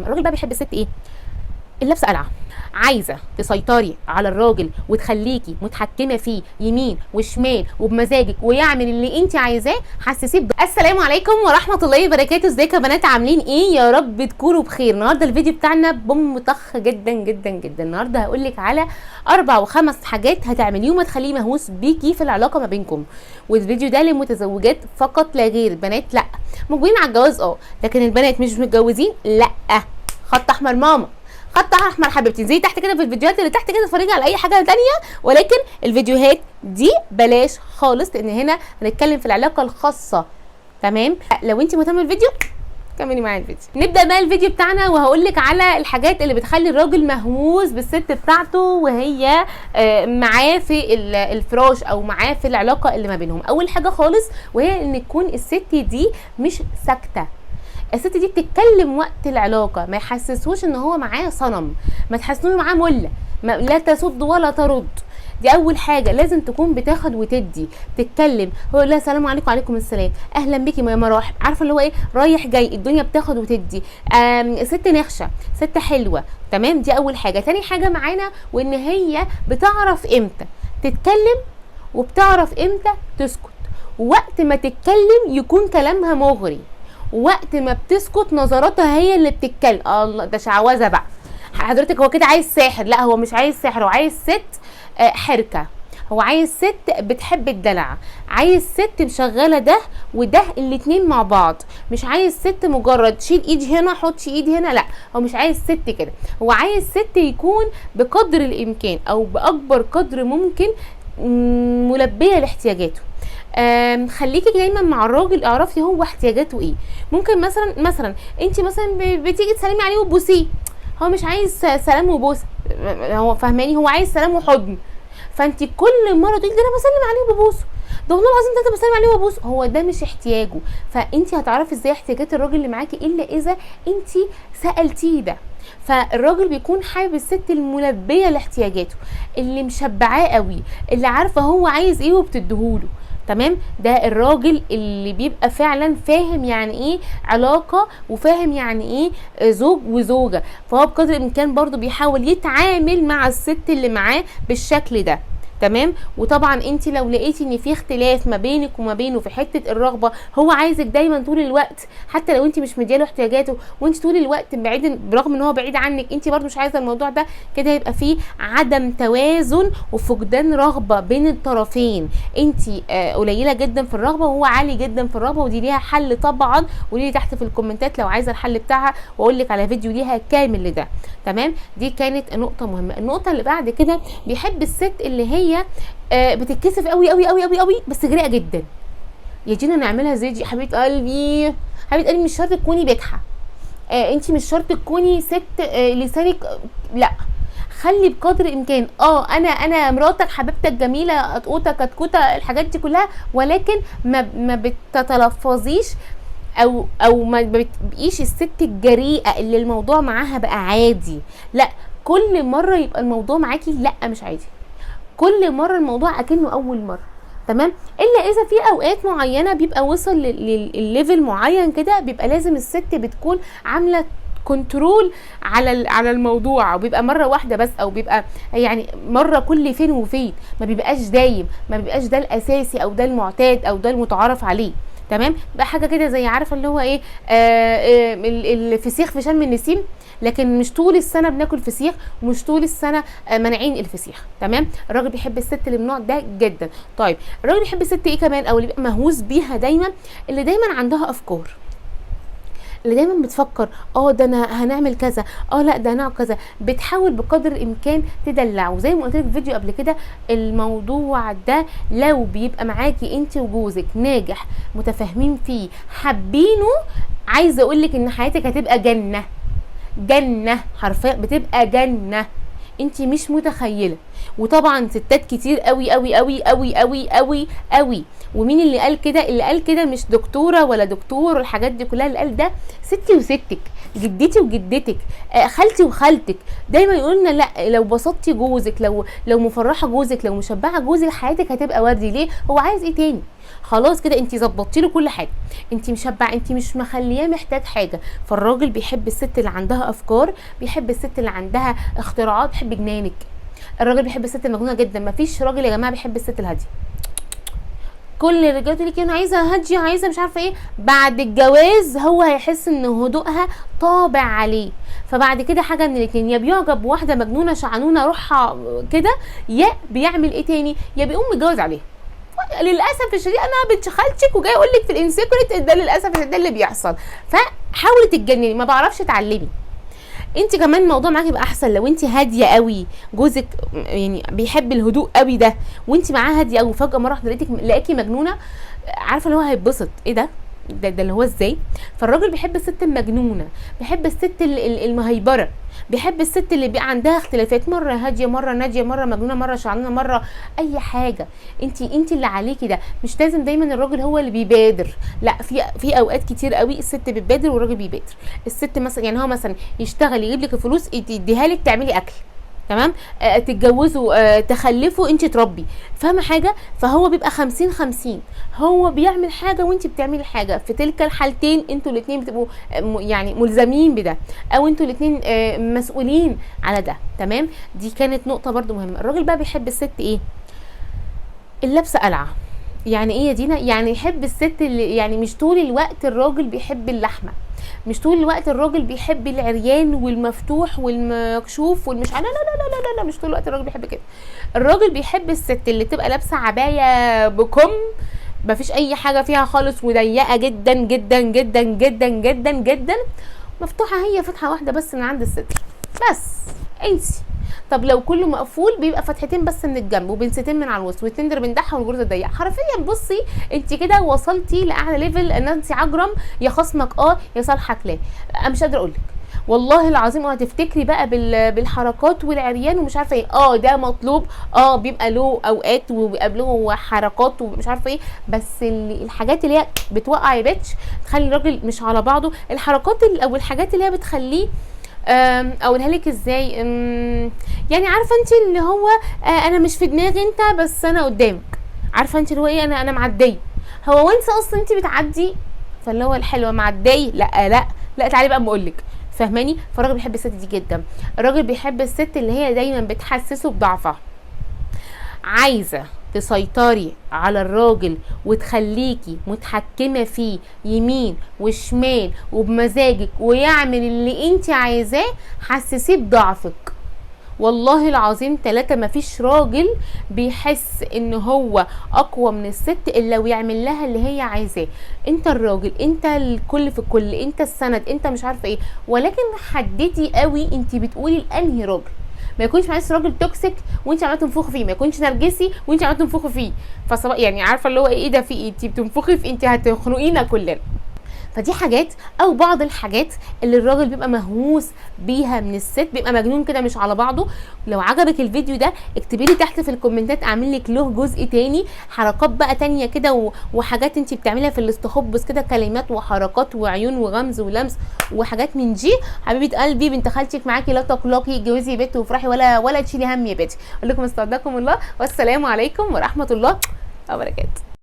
الراجل بقى بيحب الست ايه؟ اللبسه قلعه. عايزه تسيطري على الراجل وتخليكي متحكمه فيه يمين وشمال وبمزاجك ويعمل اللي انت عايزاه، حسسيه. السلام عليكم ورحمة الله وبركاته. ازيكم يا بنات، عاملين ايه؟ يا رب تكونوا بخير. النهارده الفيديو بتاعنا بوم طخ جدا جدا جدا. النهارده هقول لك على 4 و5 حاجات هتعمليهم وتخليه مهووس بيكي في العلاقة ما بينكم. والفيديو ده للمتزوجات فقط لا غير، بنات لا مقبلين على الجواز لكن البنات مش متجوزين لا، خط احمر ماما، خط احمر حبيبتي. زي تحت كده في الفيديوهات اللي تحت كده اتفرجي على اي حاجة تانية، ولكن الفيديوهات دي بلاش خالص، لان هنا هنتكلم في العلاقة الخاصة. تمام؟ لو انت مهتمة بالفيديو كملي معايا الفيديو. نبدا بقى الفيديو بتاعنا وهقول لك على الحاجات اللي بتخلي الراجل مهووس بالست بتاعته وهي معاه في الفراش او معاه في العلاقة اللي ما بينهم. اول حاجة خالص وهي ان تكون الست دي مش ساكته، الست دي بتتكلم وقت العلاقة، ما يحسسوش ان هو معاه صنم، ما تحسسوش معاه ملة، لا تسد ولا ترد. دي اول حاجة، لازم تكون بتاخد وتدي، تتكلم. هو يقول لها السلام عليكم وعليكم السلام، اهلا بيكي يا مراحب، عارفه اللي هو ايه، رايح جاي، الدنيا بتاخد وتدي. ست نخشه، ست حلوة. تمام؟ دي اول حاجة. تاني حاجة معانا وان هي بتعرف امتى تتكلم وبتعرف امتى تسكت. وقت ما تتكلم يكون كلامها مغري، وقت ما بتسكت نظراتها هي اللي بتتكلم. الله، ده شعوذه بقى حضرتك. هو كده عايز ساحر؟ لا، هو مش عايز ساحر، هو عايز ست حركة، هو عايز ست بتحب الدلع، عايز ست مشغله ده وده الاتنين مع بعض، مش عايز ست مجرد شيل ايد هنا حط ايد هنا، لا هو مش عايز ست كده. هو عايز ست يكون بقدر الامكان او باكبر قدر ممكن ملبيه لاحتياجاته. خليكي دايما مع الراجل، اعرفي هو احتياجاته ايه. ممكن مثلا انت مثلا بتيجي تسلمي عليه وتبوسيه، هو مش عايز سلام وبوسه، هو فاهماني، هو عايز سلام وحضن. فانت كل مرة تقولي ده انا بسلم عليه وببوسه، ده والله العظيم ده انا بسلم عليه وببوسه، هو ده مش احتياجه. فانت هتعرفي ازاي احتياجات الراجل اللي معاكي الا اذا انت سالتيه ده. فالراجل بيكون حابب الست الملبيه لاحتياجاته، اللي مشبعاه قوي، اللي عارفه هو عايز ايه وبتديهوله. تمام؟ ده الراجل اللي بيبقى فعلا فاهم يعني ايه علاقة وفاهم يعني ايه زوج وزوجه، فهو بقدر الامكان برضو بيحاول يتعامل مع الست اللي معاه بالشكل ده. تمام؟ وطبعا انت لو لقيتي ان في اختلاف ما بينك وما بينه في حتة الرغبة، هو عايزك دايما طول الوقت حتى لو انت مش مدياله احتياجاته وانت طول الوقت بعيد، برغم ان هو بعيد عنك انت برضو مش عايزه الموضوع ده، كده يبقى في عدم توازن وفقدان رغبة بين الطرفين. انت قليله جدا في الرغبة وهو عالي جدا في الرغبة، ودي ليها حل طبعا، قولي لي تحت في الكومنتات لو عايزه الحل بتاعها واقول لك على فيديو ليها كامل لده. تمام؟ دي كانت نقطة مهمة. النقطة اللي بعد كده بيحب الست اللي هي بتتكسف قوي قوي قوي قوي قوي بس جريئة جدا. يا جينا نعملها زي دي حبيبه قلبي، حبيبه قلبي مش شرط تكوني بجحه، انت مش شرط تكوني ست لسانك، لا خلي بقدر الامكان انا مراتك حبيبتك جميلة قطقوطه كتكوته الحاجات دي كلها، ولكن ما بتتلفظيش او ما بتبقيش الست الجريئة اللي الموضوع معاها بقى عادي. لا، كل مرة يبقى الموضوع معاكي لا مش عادي، كل مرة الموضوع اكنه اول مرة. تمام؟ الا اذا في اوقات معينة بيبقى وصل لل level معين كده، بيبقى لازم الست بتكون عامله control على الموضوع، وبيبقى مرة واحدة بس، او بيبقى يعني مرة كل فين وفين، ما بيبقاش دايم، ما بيبقاش ده الاساسي او ده المعتاد او ده المتعارف عليه. تمام؟ بقى حاجة كده زي عارفه اللي هو ايه، الفسيخ في شم النسيم، لكن مش طول السنة بناكل فسيخ، ومش طول السنة مانعين الفسيخ. تمام؟ الراجل بيحب الست اللي من النوع ده جدا. طيب الراجل بيحب الست ايه كمان، او اللي بيبقى مهووس بيها دايما، اللي دايما عندها افكار، اللي دايما بتفكر ده انا هنعمل كذا، لا ده هنعمل كذا، بتحاول بقدر الامكان تدلعه. وزي ما قلت لك في فيديو قبل كده، الموضوع ده لو بيبقى معاكي انت وجوزك ناجح، متفاهمين فيه، حابينه، عايزه اقول لك ان حياتك هتبقى جنة، جنة حرفيا بتبقى جنة، انت مش متخيله. وطبعا ستات كتير قوي قوي قوي قوي قوي قوي قوي. ومين اللي قال كده؟ اللي قال كده مش دكتورة ولا دكتور والحاجات دي كلها، اللي قال ده ستي وستك، جدتي وجدتك، خالتي وخالتك، دايما يقولنا لا لو بسطتي جوزك، لو مفرحة جوزك، لو مشبعة جوزك، حياتك هتبقى وردي. ليه؟ هو عايز ايه تاني؟ خلاص كده انت ظبطتي له كل حاجة، انت مشبع، انت مش مخلياه محتاج حاجة. فالراجل بيحب الست اللي عندها افكار، بيحب الست اللي عندها اختراعات، بيحب جنانك. الراجل بيحب الست المجنونة جدا، مفيش راجل يا جماعة بيحب الست الهادية. كل الرجالة تقول لك انا عايزه هادية، عايزه مش عارفه ايه، بعد الجواز هو هيحس ان هدوءها طابع عليه. فبعد كده حاجة من الاتنين، يا بيعجب بواحدة مجنونة شعنونه روحها كده، يا بيعمل ايه تاني، يا بيقوم متجوز عليها. للاسف الشديد انا بنت خالتك وجاي اقول لك في ال secret ده، للاسف ده اللي بيحصل. فحاولي تتجنني، ما بعرفش اتعلمي انت كمان الموضوع معاكي يبقى احسن لو انت هادية قوي، جوزك يعني بيحب الهدوء قوي ده وانت معاه هادية قوي، فجاة مرة واحدة لقيتك مجنونة، عارفه اللي هو هيتبسط، ايه ده ده اللي هو ازاي. فالراجل بيحب الست المجنونة، بيحب الست المهيبره، بيحب الست اللي بيبقى عندها اختلافات، مرة هادية، مرة ناديه، مرة مجنونة، مرة شعنونه، مرة اي حاجة. انت اللي عليكي ده، مش لازم دايما الراجل هو اللي بيبادر، لا في اوقات كتير قوي الست بتبادر والراجل بيبادر. الست مثلا يعني هو مثلا يشتغل يجيب لك الفلوس يديها لك تعملي اكل، تمام، تتجوزوا، تخلفوا، انت تربي، فاهمه حاجة؟ فهو بيبقى 50-50، هو بيعمل حاجة وانت بتعملي حاجة، في تلك الحالتين انتوا الاثنين بتبقوا يعني ملزمين بده، او انتوا الاثنين مسؤولين على ده، تمام. دي كانت نقطة برده مهمة. الراجل بقى بيحب الست ايه؟ اللبسه قلعه. يعني ايه يا دينا؟ يعني يحب الست اللي يعني مش طول الوقت الراجل بيحب اللحمة، مش طول الوقت الراجل بيحب العريان والمفتوح والمكشوف والمش لا لا لا لا لا لا، مش طول الوقت الراجل بيحب كده. الراجل بيحب الست اللي تبقى لابسه عباية بكم، مفيش اي حاجة فيها خالص، وضيقه جدا جدا جدا جدا جدا جدا، مفتوحة، هي فتحه واحدة بس من عند الصدر بس، انسي. طب لو كله مقفول بيبقى فتحتين بس من الجنب وبنستين من على الوسط والتندر بندحها والجرزه ضيقه. حرفيا بصي انت كده وصلتي لاعلى level نانسي عجرم، يا خصمك يا صالحك لا. انا مش قادرة اقول لك والله العظيم. هتفتكري بقى بالحركات والعريان ومش عارفه ايه، ده مطلوب، بيبقى له اوقات وبيبقى له حركات ومش عارفه ايه، بس الحاجات اللي هي بتوقع يا bitch تخلي الراجل مش على بعضه، الحركات او الحاجات اللي هي بتخليه اقولها لك ازاي، يعني عارفه انت اللي هو انا مش في دماغي انت بس انا قدامك، عارفه انت اللي هو ايه، انا معدية، هو وانس اصلا انت بتعدي، فاللي هو الحلوة معدية، لا لا لا تعالي بقى اما اقول لك، فاهماني؟ فالراجل بيحب الست دي جدا. الراجل بيحب الست اللي هي دايما بتحسسه بضعفها، عايزه تسيطري على الراجل وتخليكي متحكمه فيه يمين وشمال وبمزاجك ويعمل اللي انت عايزاه، حسسيه بضعفك. والله العظيم 3 مفيش راجل بيحس ان هو اقوى من الست الا ويعمل لها اللي هي عايزاه. انت الراجل، انت الكل في الكل، انت السند، انت مش عارفه ايه، ولكن حددي قوي انت بتقولي لانهي راجل. ما يكونش معاك راجل toxic وانت عماله تنفخي فيه، ما يكونش نرجسي وانت عماله تنفخي فيه، فصبا يعني عارفه اللي هو ايه ده، في ايه انت بتنفخي في، انت هتخنقينا كلنا. فدي حاجات او بعض الحاجات اللي الراجل بيبقى مهووس بيها من الست، بيبقى مجنون كده مش على بعضه. لو عجبك الفيديو ده اكتبي لي تحت في الكومنتات، اعمل لك له جزء تاني، حركات بقى تانية كده وحاجات انت بتعمليها في الاستخبص كده، كلمات وحركات وعيون وغمز ولمس وحاجات من دي. حبيبه قلبي بنت خالتك معاكي، لا تقلقي، اتجوزي يا بت وافرحي ولا تشيلي هم يا بت. اقول لكم استودعكم الله، والسلام عليكم ورحمة الله وبركاته.